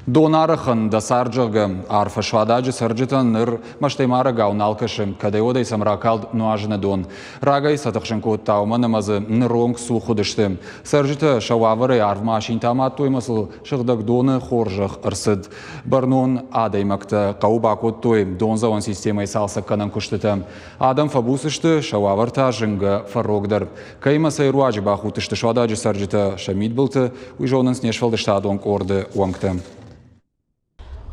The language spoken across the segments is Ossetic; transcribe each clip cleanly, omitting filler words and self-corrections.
Донарӕхӕн дӕ цард, зӕгъгӕ, арфӕ Суададжы цӕрджытӕн ныр мӕстӕймарӕгау нал кӕсы, кӕдӕй-уӕдӕй сӕм ракалд нуазыны дон. Рагӕй сӕ тыхсын кодта, уымӕн ӕмӕ дзы ныронг цух уыдысты. Цӕрджытӕ сӕ уавӕрӕй арвмӕ асинтӕ амадтой ӕмӕ сыл сыгъдӕг доны хорзӕх ӕрцыд. Бӕрнон адӕймӕгтӕ хъӕуы бакодтой дондзӕуӕн системӕйы цалцӕггӕнӕн куыстытӕ. Адӕм фӕбуц сты, сӕ уавӕр та зынгӕ фӕрогдӕр. Кӕимӕ цӕй руаджы бахудтысты Суададжы цӕрджытӕ сӕ мидбылты, уый зонынц не сфӕлдыстадон къорды уӕнгтӕ.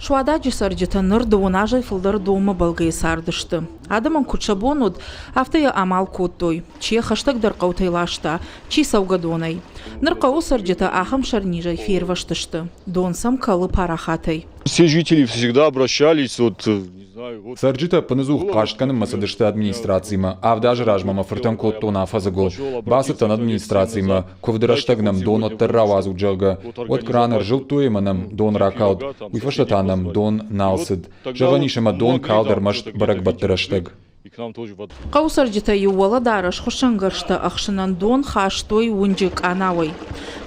Суададжы цӕрджытӕ ныр дыууын азӕй фылдӕр донмӕ бӕлгӕйы цардысты. Адӕмӕн куыд сӕ бон уыд, афтӕ йӕ амал кодтой. Чи йӕ хӕстӕгдӕр хъӕутӕй ласта, чи цӕугӕдонӕй. Ныр хъӕуы цӕрджытӕ ахӕм сӕрнизӕй фервӕзтысты. Дон сӕм кӕлы парахатӕй. Все жители всегда обращались, вот Цӕрджытӕ ӕппынӕдзух хъаст кӕнынмӕ цыдысты администрацимӕ. Авд азы размӕ мӕ фыртӕн кодтон афӕдзы гуыл. Бацыдтӕн администрацимӕ, куывды рӕстӕг нӕм дон уӕддӕр рауадзут, зӕгъгӕ. Уӕд кран ӕрзылдтой ӕмӕ нӕм дон ракалд. Уый фӕстӕ та нӕм дон нал цыд. Зӕгъӕн ис, ӕмӕ дон калд ӕрмӕст бӕрӕгбӕтты рӕстӕг. Хъӕуы цӕрджытӕ-иу уӕлӕдарӕс хуыссӕнгӕрзтӕ ӕхсынӕн дон хастой уынджы къанауӕй.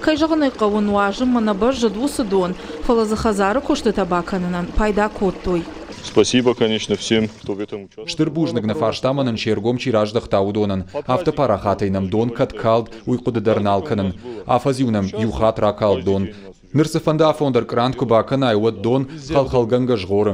Кӕй зӕгъын ӕй хъӕуы, нуазынмӕ нӕ бӕззыд уыцы дон, фӕлӕ дзы хӕдзары куыстытӕ бакӕнынӕн пайда кодтой. Спасибо, конечно, всем, кто в этом участвовал. Стыр бузныг нӕ фарстамӕ нын се ргом чи раздӕхта, уыдонӕн. Афтӕ парахатӕй нӕм дон кӕд калд, уый хъуыды дӕр нал кӕнын. Афӕдз-иу нӕм иу хатт ракалд дон. Ныр цыфӕнды афон дӕр кърант куы бакӕнай, уӕд дон хӕлхӕлгӕнгӕ згъоры.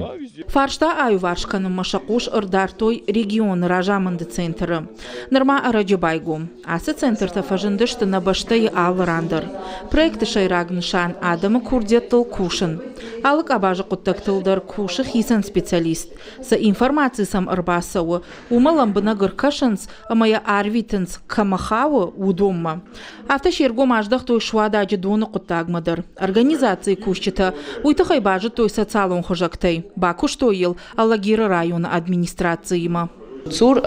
Фарста аиуварс кӕнынмӕ сӕ хъус ӕрдардтой регионы разамынды центры. Нырма ӕрӕджы байгом. Ацы центртӕ фӕзындысты нӕ бӕстӕйы алы ран дӕр. Проекты сӕйраг нысан адӕмы курдиӕттыл кусын. Алы къабазы хъуыддӕгтыл дӕр кусы хицӕн специалист. Цы информаци сӕм ӕрбацӕуы, уымӕ лӕмбынӕг ӕркӕсынц ӕмӕ йӕ арвитынц, кӕмӕ хауы, уыдонмӕ. Афтӕ се ргом аздӕхтой Суададжы доны хъуыддагмӕ дӕр. Организацийы кусджытӕ уый тыххӕй базыдтой социалон хызӕгтӕй, бакуыстой йыл Алагиры районы администрациимӕ. ЦУР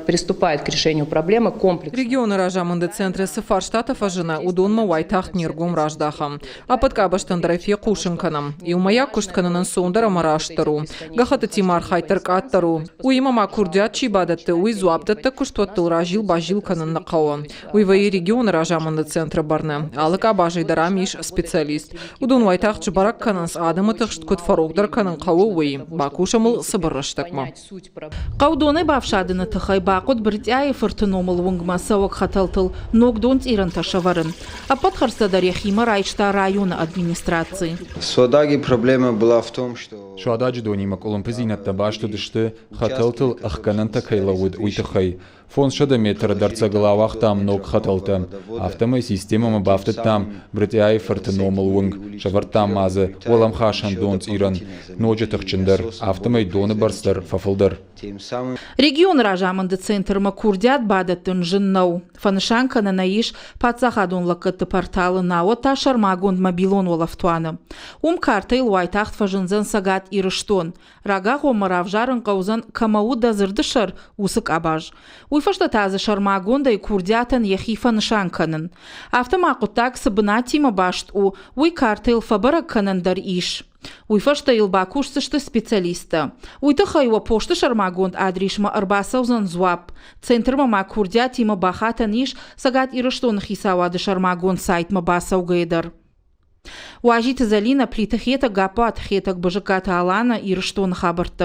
приступает к решению проблемы комплексно. Регионы разамынды центры цы фарстатӕ фӕзыны, уыдонмӕ уайтагъд не ргом раздахӕм. Ӕппӕт къабӕзтӕн дӕр ӕй фехъусын кӕнӕм. Иумӕйаг куыст кӕнын ӕнцондӕр ӕмӕ растдӕр у. Гӕххӕттытимӕ архайд дӕр къаддӕр у. Уыимӕ ма курдиат чи бадӕтты, уый дзуапдӕттӕг куыстуӕттыл разил-базил кӕнын нӕ хъӕуы. Уый вӕййы регионы разамынды центры бӕрны. Алы къабазӕй дӕр ам ис специалист. Уыдон уайтагъд сбӕрӕг кӕнынц, адӕмы тыхст куыд фӕрогдӕр кӕнын хъӕуы, уый. Бакусӕм ыл цыбыр рӕстӕгмӕ. Хъӕу донӕй бафсадыны тыххӕй бахъуыд Брытъиайы фырты номыл уынгмӕ цӕуӕг хӕтӕлтыл ног донцъирӕнтӕ сӕвӕрын. Ӕппӕт хӕрдзтӕ дӕр йӕхимӕ райста районы администраци. Суадаги проблема была в том, что Суададжы донимӕ къуылымпыдзинӕдтӕ баст уыдысты, хӕтӕлтыл ӕхгӕнӕнтӕ кӕй лӕууыд, уый тыххӕй. 500 метры дӕрддзӕгыл ауагътам ног хӕтӕлтӕ. Афтӕмӕй системӕмӕ бафтыдтам Брытъиайы фырты номыл уынг, сӕвӕрдтам ма дзы уӕлӕмхасӕн донцъирӕн, ноджы тыхджындӕр, афтӕмӕй доны бӕрц дӕр фӕфылдӕр. Регионы разамынды центрмӕ курдиат бадӕттын зын нӕу. Фӕнысан кӕнӕн ӕй ис паддзахадон лӕггӕдты порталы науӕд та сӕрмагонд мобилон уӕлӕфтуаны. Уым картӕйыл уайтагъд фӕзындзӕн Цӕгат Ирыстон. Рагагъоммӕ равзарын хъӕудзӕн, кӕмӕ у дӕ дзырды сӕр, уыцы къабаз. Уый фӕстӕ та дзы сӕрмагондӕй курдиатӕн йӕхи фӕнысан кӕнын. Афтӕ ма хъуыддаг цы бынатимӕ баст у, уый картӕйыл фӕбӕрӕг кӕнӕн дӕр ис. Уый фӕстӕ йыл бакусдзысты специалисттӕ. Уый тыххӕй уӕ посты сӕрмагонд адрисмӕ ӕрбацӕудзӕн дзуапп. Центрмӕ ма курдиатимӕ бахатӕн ис Цӕгат Ирыстоны хицауады сӕрмагонд сайтмӕ бацӕугӕйӕ дӕр. Уазиты Зӕлинӕ, Плиты Хетӕг, Гаппоаты Хетӕг, Бызыккаты Алана, Ирыстоны хабӕрттӕ.